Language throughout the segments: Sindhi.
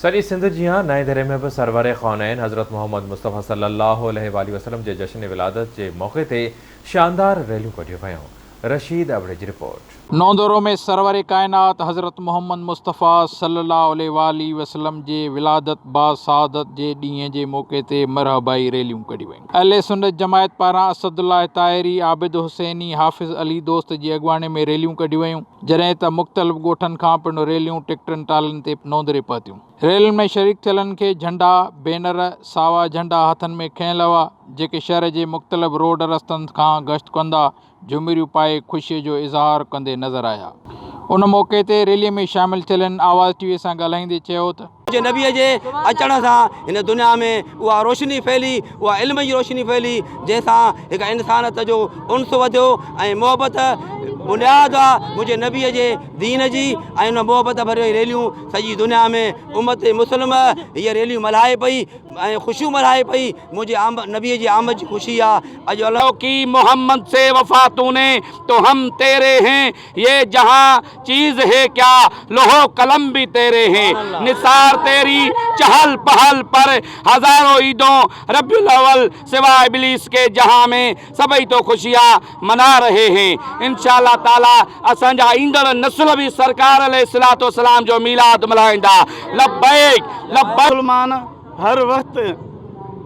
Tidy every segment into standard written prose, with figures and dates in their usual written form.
سڄي سنڌ جيان نئين دري ۾ به سرور ڪونين حضرت محمد مصطفيٰ صلي الله عليه واٰله وسلم جي جشن ولادت جي موقعي تي شاندار ريليون ڪڍيون ويون. رشيد ابڙي جي رپورٽ. نئون ۾ سرور ڪائنات حضرت محمد مصطفيٰ صلي الله عليه واٰله وسلم جي ولادت باسعادت جي ڏينهن جي موقعي تي مرحبائي ريليون ڪڍيون ويون. اهل سنت جماعت پاران اسد الله طاهري، عابد حسيني، حافظ علي دوست جي اڳواڻي ۾ ريليون ڪڍيون ويون. جڏهن ته مختلف ڳوٺن کان پڻ ريليون ٽيڪٽرن ٽالن تي نوندري پهتيون. ريلين ۾ شريڪ ٿيلن کي جهنڊا، بينر، ساوا جهنڊا هٿن ۾ کنيل هئا، جيڪي شهر جي مختلف روڊ رستن کان گشت ڪندا جهمريون پائي خوشي جو اظهار ڪندي نظر آيا. ان موقعي تي ريلي ۾ شامل ٿيلن آواز ٽي وي سان ڳالهائيندي چيو ته. منهنجي نبيء جي اچڻ سان هن دنيا ۾ اها روشني ڦهلي، اها علم جي روشني ڦهلي، جنهن سان هڪ انسانيت جو انس وڌيو ۽ محبت بنياد آ منهنجي نبيء جي دين جي ۽ ان محبت ڀريون ريليون سڄي دنيا ۾ امت مسلم هيء ريليون ملهائي پئي ۽ خوشيون ملهائي پئي منهنجي نبيء جي آمد جي خوشي آ اڄ الله. ڪي محمد سي وفا تو ني تو هم تيري هين يه جهان چيز هي ڪيا لوح و قلم ڀي تيري هين نثار تيري چهل پهل پر هزارو عيدون ربيع الاول سوا ابليس ڪي جهان ۾ سڀئي تو خوشيان منا رهي هين انشاء الله تعالي اسان جا ايندڙ نسل به سرڪار عليه الصلوة والسلام جو ميلاد ملهائيندا لبيڪ لبيڪ. مسلمان هر وقت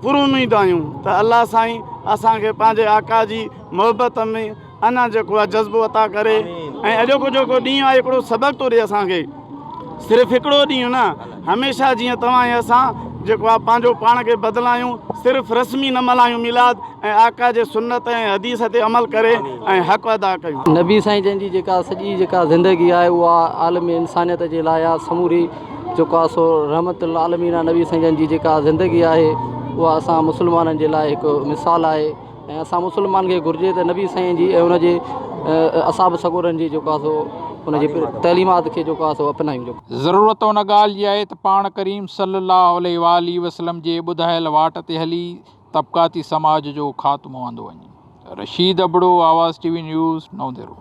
پراميد آهيون ته الله سائين اسان کي پنهنجي آقا جي محبت ۾ اڃا جيڪو آهي جذبو عطا ڪري ۽ اڄوڪو جيڪو ڏينهن آهي هڪڙو سبق ٿو ڏي اسان کي صرف هڪڙو ڏينهن نه هميشه جيئن توهان ۽ اسان جيڪو آهي پنهنجو پاڻ کي بدلايون صرف رسمي نه ملهايون ميلاد ۽ آقا جي سنت ۽ حديث تي عمل ڪري ۽ حق ادا ڪيون. نبي سائين جن جي جيڪا سڄي جيڪا زندگي آهي اها عالم انسانيت جي لاء آهي سموري جيڪو آهي سو رحمت للعالمين آهي نبي سائين جن جي جيڪا زندگي آهي اها اسان مسلمانن جي لاء هڪ مثال آهي ۽ اسان مسلمان کي گهرجي ته نبي سائين جي ۽ ان جي اصحاب سڳورن جي جيڪو آهي سو ان جي تعليمات کي جيڪو آهي سو اپنايون جيڪو. ضرورت ان ڳالهه جي آهي ته پاڻ ڪريم صلي الله عليه واٰله وسلم جي ٻڌايل واٽ تي هلي طبقاتي سماج جو خاتمو آندو وڃي. رشيد ابڙو، آواز ٽي وي نيوز، نئون ديرو.